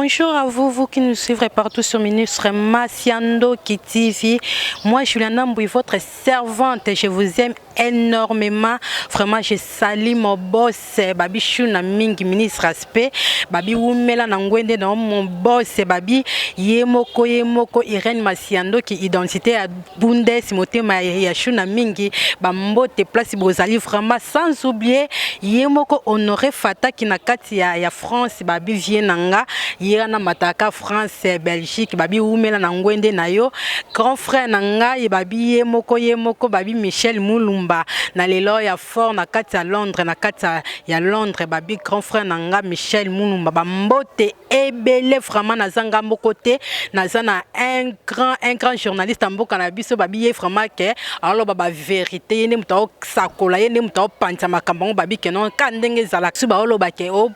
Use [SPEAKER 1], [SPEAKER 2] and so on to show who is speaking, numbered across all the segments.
[SPEAKER 1] Bonjour à vous, vous qui nous suivez partout sur Ministre Masiando TV. Moi, Juliana Mboui, votre servante, je vous aime énormément. Vraiment, je salue mon boss, Babi Shuna Mingi, ministre aspect. Babi Wumela Nangwende, non, mon boss, Babi Yemoko, Yemoko, Irène Masiando, qui identité à Bundes, Motema ya Shuna Mingi, Bambote, place bozali, vraiment, sans oublier Yemoko Honoré Fata, qui na kati ya France, Babi vie na nga, ye wana mataka France, Belgique, Babi Wumela na Ngwende na yo, grand frère na ngai, Babi ye moko, Babi Michel Mulumba, na lelo ya fort na kati ya Londres, na kati ya Londres, Babi grand frère na nga Michel Mulumba, bambote ebele. Vraiment, naza nga moko te, naza na un grand journaliste ya mboka na biso. Babi ye vraiment ke aloba bavérité, ye nde moto aosakola, ye nde moto aopanza makambo yango. Babi ke non, ka ndenge ezalaka so, baoloba ke o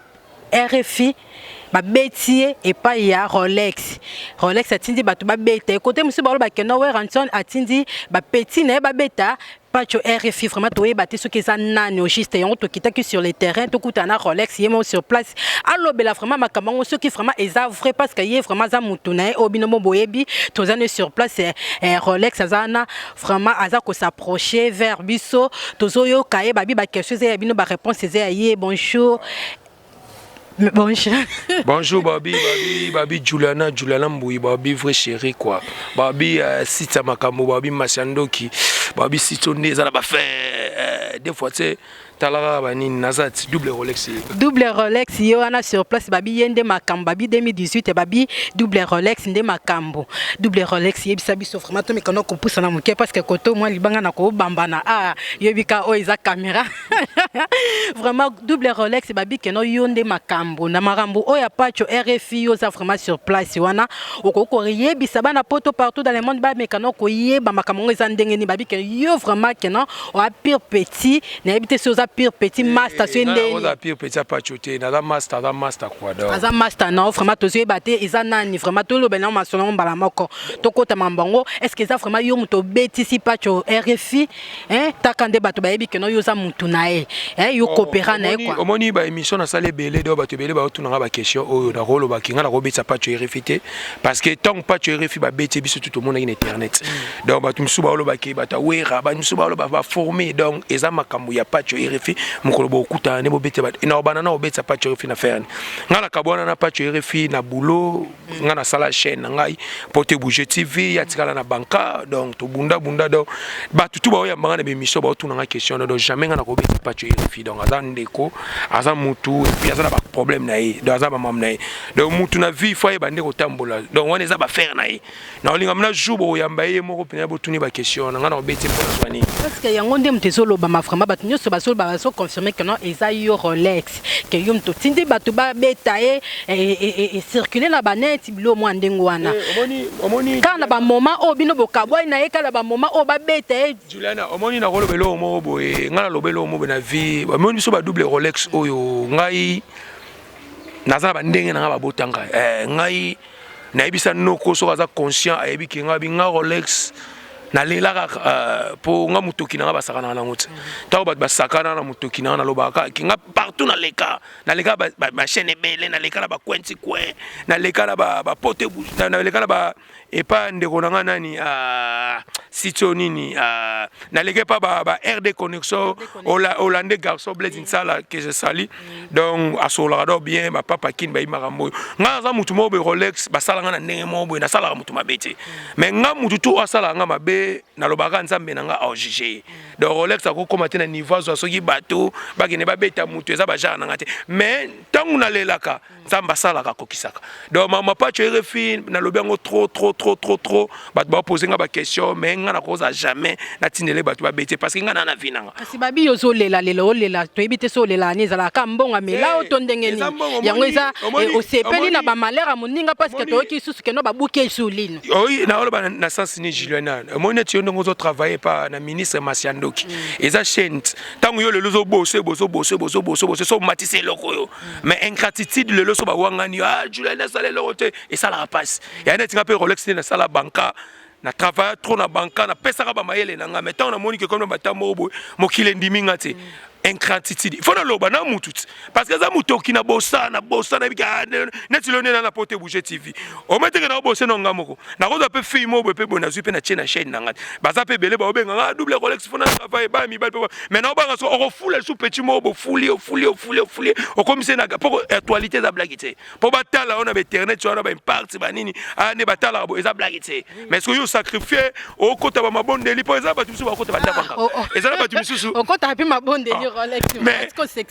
[SPEAKER 1] RFI babeti ye epai ya Rolex. Rolex atindi bato babeta ye kote mosusu. Baloba ke no, Werrason atindi bapeti na ye babeta Pacho RFI. Vraiment, toyeba te soki eza nani au juste. Yango tokitaki sur le terrain, tokutana na Rolex ye moko sur place, alobela vraiment makambo yango soki vraiment eza vrai, parce que ye vraiment aza mutu na ye oyo bino mo boyebi. Toza ne sur place, Rolex aza wana, vraiment aza kos'approcher vers biso. Tozoyoka ye. Babi baquestion eza ya bino, baréponse eza ya ye. Bonjour. Bonjour.
[SPEAKER 2] Bonjour Babi, Babi, Babi Juliana, Juliana Mboui, Babi vrai chéri quoi. Babi sita makambo, Babi Masiandoki, Babi sito nde ezala ba fait des fois tu sais talaka banini naza ti double Rolex.
[SPEAKER 1] Double Rolex ye wana sur place. Babi ye nde makambo. Babi 2018, babi double Rolex nde makambo. Double Rolex, yebisa biso vraiment. Tomekana kopusana moke parce que koto mwa libanga na kobambana. Ah, yebi ka oyo eza caméra. Vraiment, double Rolex, babi keno yo nde makambo na makambo oyo ya Pacho RFI. Yo oza vraiment sur place wana, okoki koyebisa bana poto partout dans le monde, bamekana koyeba makambo yango eza ndenge nini. Babi ke yo vraiment keno oa pire petit. Nayebi te si oza pire petit master so ndeni.
[SPEAKER 2] Oza pire petit Pacho te, naza master, aza master quoi donc.
[SPEAKER 1] Aza master na vraiment. Tozoyeba te eza nani vraiment. Tolobela yango masolo yango mbala moko, tokota makambo yango. Est ce que eza vraiment yo moto obetisi Pacho RFI, hein? Taka nde bato bayebi keno yo oza mutu na ye, yo coopéra na ye quoi.
[SPEAKER 2] Omoni baémission nasala ebele, do bato ebele baotunanga baquestion oyo. Nakolobaki nga nakobetisa Pacho RFI te, parce que ntango Pacho RFI babeti biso tu tomonaki na internet. Donc bato mosusu baolobaki bato awera, bato mosusu baoloba baforme. Donc eza makambo ya Pacho RFI. Mokolo bokutana nde bobete na obana na obetisa Pacho RFI na ferni. Nga nakabwana na Pacho RFI na boulot. Nga nasala chaîne na ngai Pote Bouge TV, atikala na banka. Donc tobundabunda. Donc bato tu baoyambanga na bémission, baotunanga question. Donc jamais nga nakobeta Pacho RFI. Donc aza ndeko, aza mutu, et puis aza na baproblème na ye, donc aza bamame na ye. Donc mutu na vie faut ayeba nde kotambola. Donc wana eza bafrère na ye. Na olinga mna jour boyamba ye moko mpena, botuni baquestion na nga na obeti mpona zwa nini.
[SPEAKER 1] Parce que yango nde moto ezolobama. Vraiment, bato nyonso bazoloba, bazoconfirme ke non, eza yo Rolex, ke yo moto otindi bato babeta ye. Ecircule na baneti bilo mwa ndenge wana. Kaka na bamoma oyo bino bokabwai na ye, kaka na bamoma oyo babeta ye.
[SPEAKER 2] Juliana, omoni, nakoloba eloko moko boye. Ngai naloba eloko moko boye na vie. Omoni biso badouble Rolex oyo, ngai naza na bandenge na ngai babota ngai. Ngai nayebisa noko soki aza conscient, ayebi ke ngai binga Rolex nalelaka mpo nga motoki na nga basakanaka nango te. Ntango bato basakana na motoki na nga, nalobaka ke nga partout naleka, naleka bachaîne ebele, naleka na bacoin ti coin, naleka na bapote, naleka na ba epa ndeko na nga nani, sitio nini, naleka epa ba RD Connexion, Hollandais garçon Blaise Nsala que je sali. Donc asololaka donc bien. Bapapa kini bayebi makambo oyo. Nga naza mutu moko boye, Rolex, basalanga na ndenge moko boye. Nasalaka mutu mabe te, mais nga mutu tu asalaka nga mabe, nalobaka Nzambe na nga aojuge ye. Donc Rolex akokóma te na niveau azwa soki bato bakende babeta mutu, eza bagenre na nga te. Mais ntango nalelaka, Nzambe asalaka, akokisaka. Donc mama Pacho RFI, nalobi yango trop trop trop trop trop. Bato bapose nga baquestion, mais nga nakoza jamais natindele bato babete, parce que nga na vie nanga.
[SPEAKER 1] Kasi babi ozolelalela, olela, toyebi te so olela ani. Ezalaka mbongo amela o to ndenge nini? Yango eza osepeli na bamalheur ya moninga, parce que toyoki lisusu keno babuki esulino.
[SPEAKER 2] Oyi, naoloba na sens ni Juliana. Omoni neti yo ndenge ozotravaille pa na ministre Masiandoki, eza chaîne. Ntango yo lelo ozobose bozobose bozobose bose so omatisi eloko oyo, mais ingratitude lelo so bawangani: "Ah, Juliana asala eloko te." Esalaka mpasi ya neti nga mpe Rolex nde nasala banka, na travaille trop na banka, napesaka bamayele na nga. Mais ntango namoni ke komi na batambo boye, mokili endimi nga te. Ingratitude, faut naloba na mutu ti, parce que eza motoki na bosa na bosa na bika neti lelo nde na Pote Bouge TV. Ometeke na obose na nga moko, nakozwa mpe fille moko boye mpe boye, nazwi mpe na tie na chaîne na ngai. Baza mpe ebele baobenga nga Double Rolex, faut na travail baya mibali mpe, mais naobanga so okofula lisusu petit moko bofuli, ofuli, ofuli, ofuli, okomisi na mpo actualité. Eza blague te mpo batala oyo na bainternet wana, baimpact banini nde batalaka boye, eza blague te. Mais soki yo sacrifie, okota bamabondeli, mpo eza bato misusu bakota bandako anga, eza na bato misusu.
[SPEAKER 1] Okota mpe mabondeli, Rolex.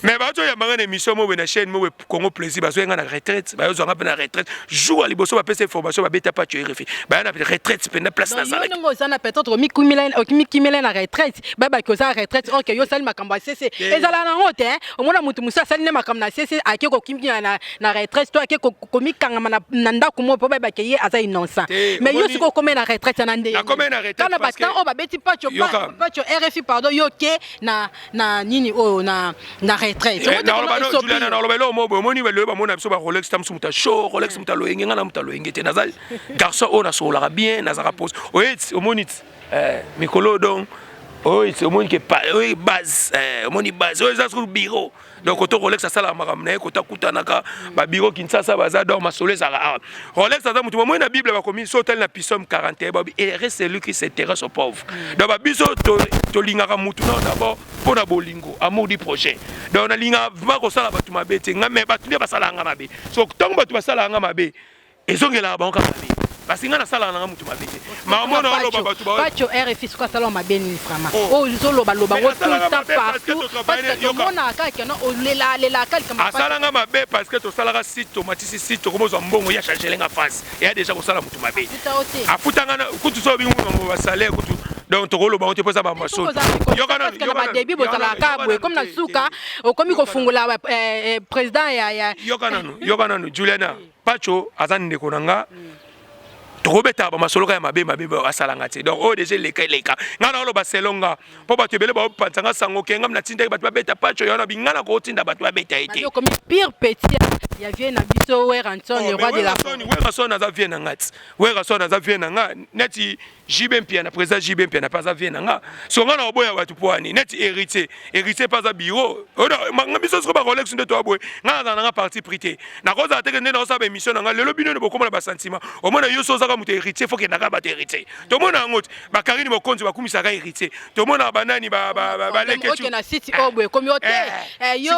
[SPEAKER 2] Mais bato oyambanga na émission mo boye na chaîne mo boye Congo Plaisir, bazoyenga na retraite, bayozwanga mpe na retraite. Jour ya liboso bapesa information, babeta Pacho RFI, baya na retraite mpenza place nazalaki.
[SPEAKER 1] Ndenge oza na peut-être omikimela na retraite, bayebaki oza retraite, ok, yo osali makambo ya sese, ezala nango te. Omona motu mosusu asali nde makambo na sese, ake kokimia na retraite to ake komikangama na ndako moko mpo bayebaki ye aza innocent. Mais yo sikoyo okomai na retraite yana nde
[SPEAKER 2] kana
[SPEAKER 1] batemps oyo babeti Pacho, Pacho RFI, pardon, yo ke na nini oyo na retraite.
[SPEAKER 2] Naloba eloko moko boye. Omoni lelo bamona biso ba Rolex, ta mosu moto ashow Rolex, moto aloyenge. Ngai na moto aloyenge te, naza garçon oyo nasololaka bien, nazalaka pose. Oyeti omoni ti mikolo, donc oyo ti omoni ke oyo base, omoni base oyo eza soki bureau. Donc koto Rolex asalaka makambo na ye, koto akutanaka babureau Kinshasa baza. Donc masolo ezalaka awa. Rolex aza motu bomoi. Na Bible bakomi, so otali na Psaume 41, babi: "Heureux celui qui s'intéresse aux pauvres." Donc babiso tolingaka mutu nao d'abord mpo na bolingo, amour du projet. Donc nalingaka vraiment kosala bato mabe te nga, mais bato nde basalaka nga mabe. So ntango bato basalaka nga mabe, ezongelaka bango kaka mabe, parce que nga nasalaka nanga mutu mabe te. Makambo oloba bato.
[SPEAKER 1] Pacho RFI soki asala mabe nini vraiment oyo ozolobaloba ngo tout le temps partout? Parce que tomonaka kaka no olelaalelaka
[SPEAKER 2] likambo. Asalanga mabe parce que tosalaka site, tomatisi site, tokomozwa mbongo ya changelenga face, eya déjà kosala mutu mabe. Afutanga kutu so obingi mambo basalaire kutu, donc tokoloba ngo te mpo eza bamasolo.
[SPEAKER 1] Na badébut bozalaka boye, comme na suka okomi kofungola président ya
[SPEAKER 2] Yoka nanu, yoka nanu, Juliana. Pacho aza ndeko na nga, tokobetaka bamasolo kaka ya mabe mabe asalanga te. Donc oyo déjà eleka, eleka. Ngai na oloba selon nga, mpo bato ebele baopanzanga sango ke ngam natindaki bato babeta Pacho. Yo na binga na kotinda bato babeta ye te.
[SPEAKER 1] Okomi pire petit ya vieux na biso Werrason, le roi de la
[SPEAKER 2] Werrason aza vieux na nga ti. Werrason aza vieux na nga neti JB Mpiana, président JB Mpiana mpe aza vieux na nga. So nga na oboya bato po ani neti Héritier, Héritier mpe aza bureau nga. Biso siko barolex nde toya boye. Nga nazala nanga parti pris te, nakozala teke nde naosala baémission na nga. Lelo bino nde bokóma na basentiment. Omona yo so ozaka moto Héritier, faut kendaka bato Héritier. Tomona yango ti bakarine mokonzi bakumisaka Héritier, tomona banani
[SPEAKER 1] baleke na site oyo boye ekomi o te yo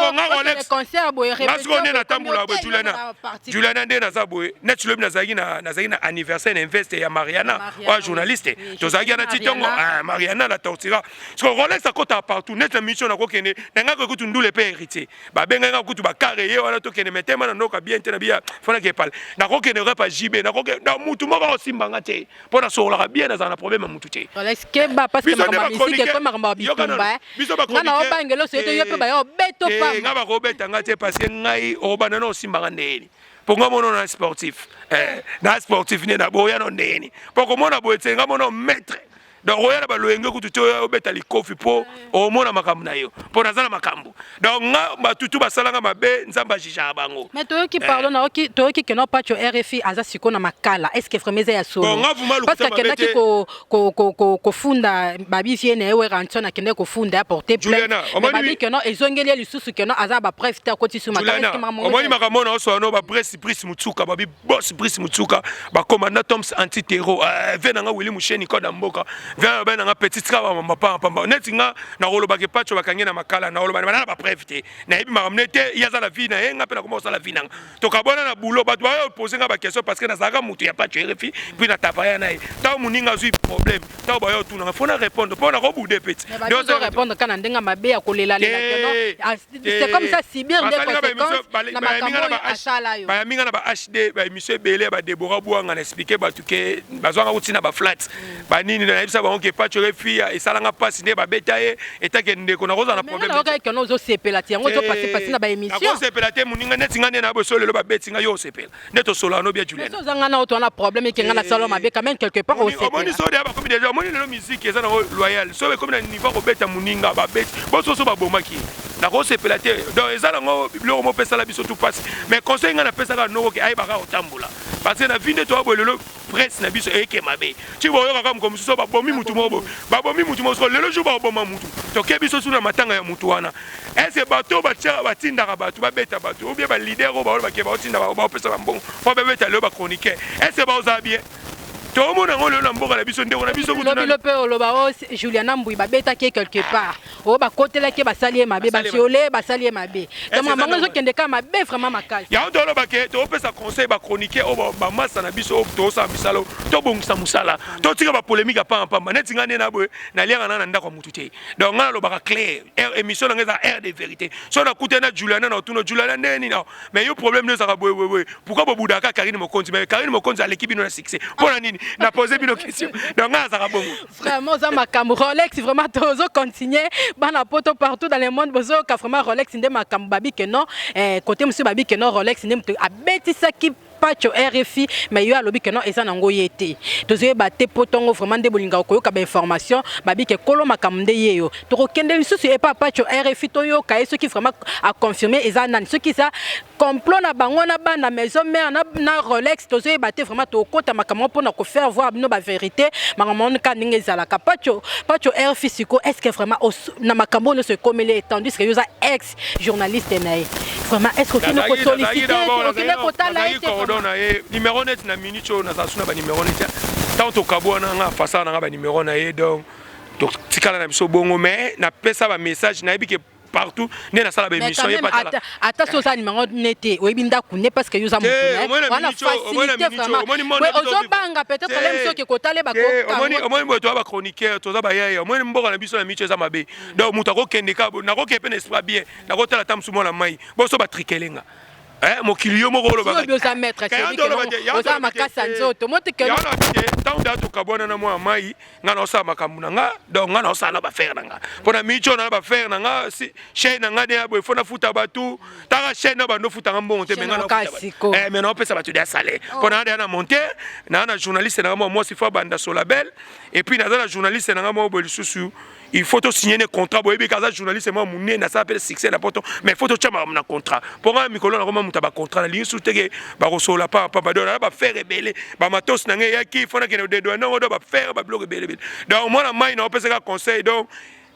[SPEAKER 1] concert boye.
[SPEAKER 2] Nga sikoyo nde natambola boye, Juliana, Juliana, nde naza boye. Neti lobi nazalaki na anniversaire na investe ya Mariana oyo journaliste, tozalaki wana ti ntongo. Mariana la tortura. Siko Rolex akotaka partout neti na mission nakokende na ngai kokutu ndule mpe Héritier babengai nga kutu bakare ye wana tokende metema na ndoka bien te na biya fonaki epale. Nakokende repa JB, nakokende na mutu moko akosimbanga te mpo nasololaka bien, nazala na problème ya mutu te.
[SPEAKER 1] Keba, parce que makambo ya misike ekomi makambo ya bitumba. Nga na obangela oso ete yo mpe baya obeto.
[SPEAKER 2] Pamba nga bakobeta nga te, parce que ngai okobanda na osimbanga ndeni mpo nga mono na sportif, na sportif nde na boya no ndeni mpo komona boye te. Nga mono maître, donc oya na baloyenge kutu te, oya obeta likofi mpo omona makambo na yo, mpo naza na makambo. Donc nga batutu basalanga mabe, Nzambe ajugeaka bango.
[SPEAKER 1] Mais toyoki, pardon, nayoki, toyoki keno Pacho RFI aza sikoyo na makala. Est ce que vraiment eza ya solo? Parce que akendaki kofunda babi vieux na ye Werrason, akendaki kofunda ya porter plainte, mais babi keno ezongeli ye lisusu, keno aza bapreuve te, akoti su.
[SPEAKER 2] Makala. Omoni makambo na oso wana, babresi Brice Mutsuka, babi boss Brice Mutsuka, bacommandant Toms antiterro ve nanga Willi Musheni koda mboka ve be nanga petit tika bamamba pamba neti nga nakolobaka Pacho bakangi na makala. Nakoloba na bapreuve te, nayebi makambo ne te. Ye aza na vie na ye, nga mpe nakoma kosala vie nanga. Tokabwana na boulot, bato bayo pose nga baquestion parce que nazalaka motu ya Pacho RFI, puis na travailla na ye. Ntango moninga azwi problème, ntango bayo otunanga, faut na répondre mpo nakobude peti.
[SPEAKER 1] Répondre kaka na ndenge mabe ya kolelalela, c'est comme ça subir des conséquences na makambo oyo asala yo.
[SPEAKER 2] Bayaminga na ba HD, baémission ebele ya badebora bwanga, na expliquer bato ke bazwanga kutina baflat banini. Nayebisa bango ke Pacho RFI esalanga mpasi nde babeta ye etake ndeko, nakozala na
[SPEAKER 1] problème. Keno ozosepela ti yango ozopase pasi na baémission.
[SPEAKER 2] Nakosepela te. Moninga neti nga nde na boso lelo babeti nga, yo osepela nde tosolana no bia, Julien.
[SPEAKER 1] Ozanga na oto wana problème eke nga na salo mabe quand même quelque part.
[SPEAKER 2] Osepela. Omoni so deya bakomi déjà, omoni lelo musique eza nango loyal, so ekomi na niveau kobeta moninga, babeti bososo babomaki. Nakosepela te. Donc eza nango biloko moko pesala biso tout pasi. Mais conseil nga napesaka noko ke ayebaka kotambola. Parce que na vie nde toya boye lelo, presse na biso eyeke mabe. Ti boyokaka moko mosusu babomi mutu moko boye. Babomi mutu moko lelo, jour bakoboma mutu. Toke biso su na matanga ya mutu wana. Est-ce que bato batiaka, batindaka bato babeta bato, ou bien ba leader oyo baoyo bake baotinda, baopesa bambongo mpo babeta lelo ba chroniqueur, est-ce que baozala bien? Toomona yango lelo na mboka na biso, ndeko na biso.
[SPEAKER 1] Kutu lobi mpe oloba o Juliana Mbui babetaki ye quelque part, oyo bakotelaki ye, basali ye mabe, baviole, basali ye mabe. Donc bango ezokende kaka mabe, vraiment makasi.
[SPEAKER 2] Yango toloba ke topesa conseil bachroniqueur oyo, bamasa na biso oyo tozosala misala, tobongisa mosala, totika bapolémique ya pamba neti ngai nde na boye naliaka na ndako ya motu te. Donc ngai nalobaka clair, émission na ngai eza aire de vérité. So nakutani na Juliana, na otuna Juliana ndenge nini, mais yo problème nde ezalaka boye boye boye, pourquoi bobudaka Karine Mokonzi? Mais Karine Mokonzi aleki bino na succès, mpo na nini? Na pose bino question. Donc ngai azalaka bongo.
[SPEAKER 1] Vraiment, oza makambo, Rolex. Vraiment, tozo continuer. Bana Poto, partout dans le monde, bozoyoka vraiment Rolex nde makambo. Babi ke non, côté mosusu babi ke non, Rolex nde moto abetisaki Pacho RFI, mais yo alobi ke non, eza nango ye te. Tozoyeba te po ntongo vraiment nde bolingaka koyoka bainformation. Babi ke kolo makambo nde ye yo. Tokokende lisusu epa Pacho RFI, toyoka ye soki vraiment aconfirme eza nani, soki eza complot na bango na bana Maison Mère na Rolex. Tozoyeba te vraiment. Tokota makambo mpona kofaire voir bino bavérité, makambo wana kaka ndenge ezalaka. Pacho RFI siko, est ce que vraiment na makambo nyonso ekomeli, tandis que yo oza ex journaliste na ye, vraiment, est ce que okende kosollicite, okende kotala ye te?
[SPEAKER 2] Cordon na ye numéro net na minute oyo nazala su na banimero neti ntango tokabwana nga fasala na nga banimero na ye. Donc totikala na biso bongo, mais napesa bamessage, nayebi ke partout nde nasala baémission ye.
[SPEAKER 1] Ata so oza numéro ne te, oyebi ndako ne, parce que yo oza motu wana, facilité vraiment. Ozobanga peut-être lem soki kotala.
[SPEAKER 2] Omoni boye, toza bachroniqueur, toza bayaya. Omoni mboka na biso na micho eza mabe. Donc moto akokende ka, nakokende mpe na esprit bien, nakotala ta mosu mwana mai boso batrikelenga mokili yo moko.
[SPEAKER 1] Olobaoza maître, oza makasi ya nzoto.
[SPEAKER 2] Ntango da tokabwana na mwana mai, nga naosala makambo na nga. Donc nga naosala na baaffaire na nga, mpo na micho na baaffaire na nga, chaîne na nga nde ya boye, fo nafuta bato. Taka chaîne na bando ofutanga mbongo te, mais naopesa bato ya salaire, mpo na deya na monteur, naa na journaliste na nga mwa mwasi, fo abanda Solabel. Et puis naza na journaliste na nga moko boye lisusu, il faut tosigner ne contrat. Boyebi aza journaliste mwa monene, asala mpe succès na Poto, mais faut totya makambo na contrat, mpo nga mikolo nakoma moto ya bacontrat. Nalingi su teke bakosolola pamba. Donc na baaffaire ebele, bamatos na ngai eyaki, fo nakende odedwa ndongo. Do baaffaire, babiloko ebele ebele. Donc mwana mai na opesaka conseil, donc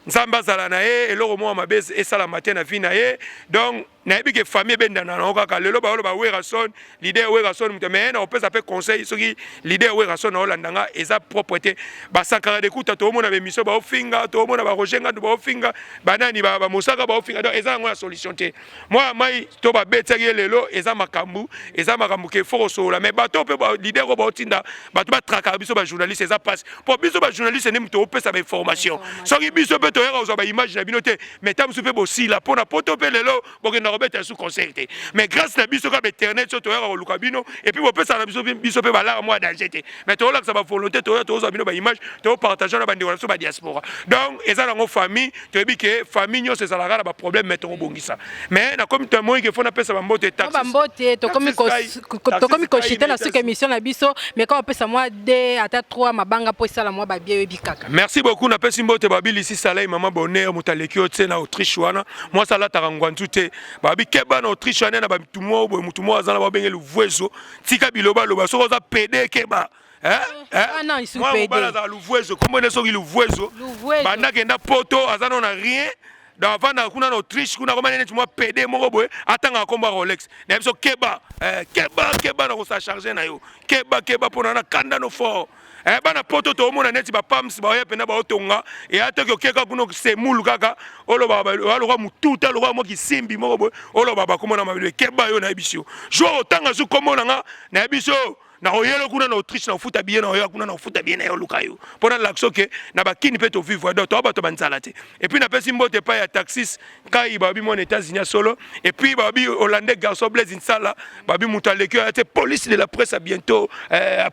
[SPEAKER 2] Nzambe azala na ye, eloko moko mabe esalama te na vie na ye. Donc nayebi ke famille ebendana nango kaka lelo baoloba Werason, leader Werason moto, mais na kopesa mpe conseil, soki leader Werason aolanda nga, eza propre te. Basankara dekuta, toomona baémission baofinga, toomona baRoger Ngandu baofinga, banani bamosaka baofinga. Donc eza yango ya solution te. Mwa mai to babetiaki ye lelo, eza makambo, eza makambo ke fo kosolola. Mais bato mpe leader oyo baotinda bato batrakaka biso bajournaliste, eza mpasi, mpo biso bajournaliste nde moto opesa bainformation. Soki biso mpe toyaka kozwa baimage na bino te, mais ta mosusu mpe bosila mpo na Poto mpe lelo bokenda kobeta su concert te. Mais grâce na biso kaka internet, so toyaka koluka bino, et puis bopesaka na biso, biso mpe balaka mwa danger te, mais toolakisa bavolonté, toya tozwa bino baimage, topartage na bandeko na biso badiaspora. Donc eza nango famille, toyebi ke famille nyonso ezalaka na baproblème, mais tokobongisa. Mais nakomi tomoyi ke fo napesa bambote.
[SPEAKER 1] Bambote, tokomi koshite na suka émission na biso, mais ka opesa mwa de ata 3 mabanga mpo esala mwa babie, oyebi kaka.
[SPEAKER 2] Merci beaucoup. Napesi mbote babilisi Salai, mama Bonheur, moto aleki yo tie na Autriche wana, mwasi alataka ngwanzu te. Babi keba na Autriche wana na bamutu moko boye, mutu moko aza na babenge Luvwezo. Tika biloba loba, soki oza pédé, keba. Mwana mobali azala Luvwezo, kombo nde soki Luvwezo, bandakenda Poto, aza no na rien. Donc avandaka kuna na Autriche kuna, akoma neti mwa pédé moko boye, atangaka kombo ya Rolex na biso. Keba, keba, keba na kosa charge na yo, keba, keba, mpona na kanda no fort. Bana Poto toomona neti bapams baoya mpena baotonga eya toki okeka kuna semulu kaka oloba lokwa motuta lokwa mwa kisimbi moko boye, oloba bakomona mabele. Keba yo, nayebi yo jour otanga su kombo na nga, nayebi so nakoyela kuna na Autriche, na kofuta billet na oya kuna, na kofuta billet na yo, oluka yo mpo nalakisa oke na bakini mpe tovivre. Donc toa bato banzala te. Et puis napesi mbote epai ya Taxis Kai, babi mwana États-Unis ya solo. Et puis babi Hollandais garçon Blaise Nsala, babi moto aleki oyo te, police de la presse, à bientôt,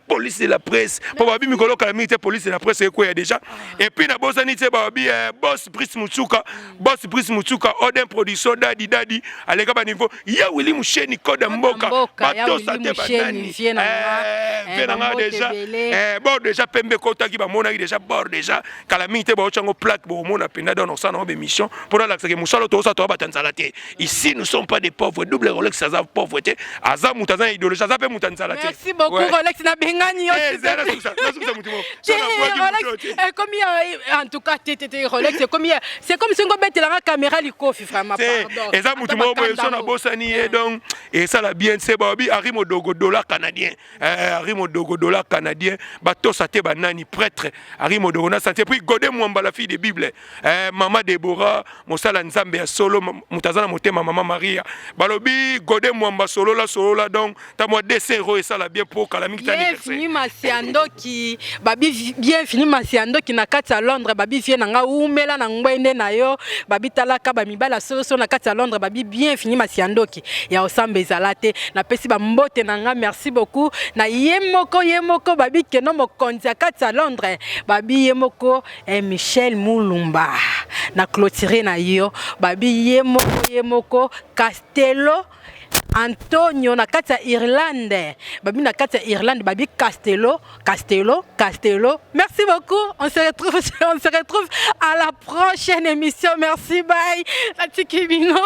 [SPEAKER 2] police de la presse, mpo babi mikolo kala mingi te, police de la presse ekweya déjà. Et puis nabosani te babi boss Brice Mutsuka, boss Brice Mutsuka, Odin Production, dadi dadi aleka baniveau ya Willi Musheni, code mboka, batosa te banani. Mpe na nga déjà bord déjà pembe ekotaki, bamonaki déjà bord déjà. Kala mingi te, baotya yango plaque, bokomona mpenza. Donc osala nango bémission mpo nalakisaki mosala toosala, toya bato ya nzala te. Ici, nous sommes pas des pauvres. Double Rolex aza pauvre te, aza moto aza na idéologie, aza mpe moto ya nzala te.
[SPEAKER 1] Merci beaucoup, Rolex. Nabengani yo.
[SPEAKER 2] Nasukisa motu moko.
[SPEAKER 1] Rolex ekomi, en tout cas te, te, Rolex ekomi, c'est comme si ngobetelanga caméra likofi, vraiment, pardon.
[SPEAKER 2] Eza motu moko boye so nabosani ye. Donc esala bien se babi Ari Modogo, dollar canadien, Ari Modogo, dollar canadien, batosa te banani, prêtre Ari Modogo na santé. Puis Godé Mwamba, la fille de Bible, mama Debora, mosala Nzambe ya solo, moto aza na motema mama Maria. Balobi Godé Mwamba, solola solola. Donc ta mwa dessin oyo esala bien mpo kala mingi ta.
[SPEAKER 1] Bienvenu Masiandoki, babi bienvenu Masiandoki na kati ya Londres. Babi vie na nga umela na ngwende na yo. Babi talaka bamibali ya solosolo na kati ya Londres. Babi bienvenu Masiandoki ya osamba ezala te. Napesi bambote na nga, merci beaucoup na ye moko, ye moko. Babi keno mokonzi ya kati ya Londres, babi ye moko, Michel Mulumba na clôture na yo. Babi ye moko, ye moko Castello Antonio na kati ya Irlande. Babi na kati ya Irlande, babi Castello, Castello, Castello. Merci beaucoup, on se retrouve, on se retrouve à la prochaine émission. Merci, bye. Natiki bino.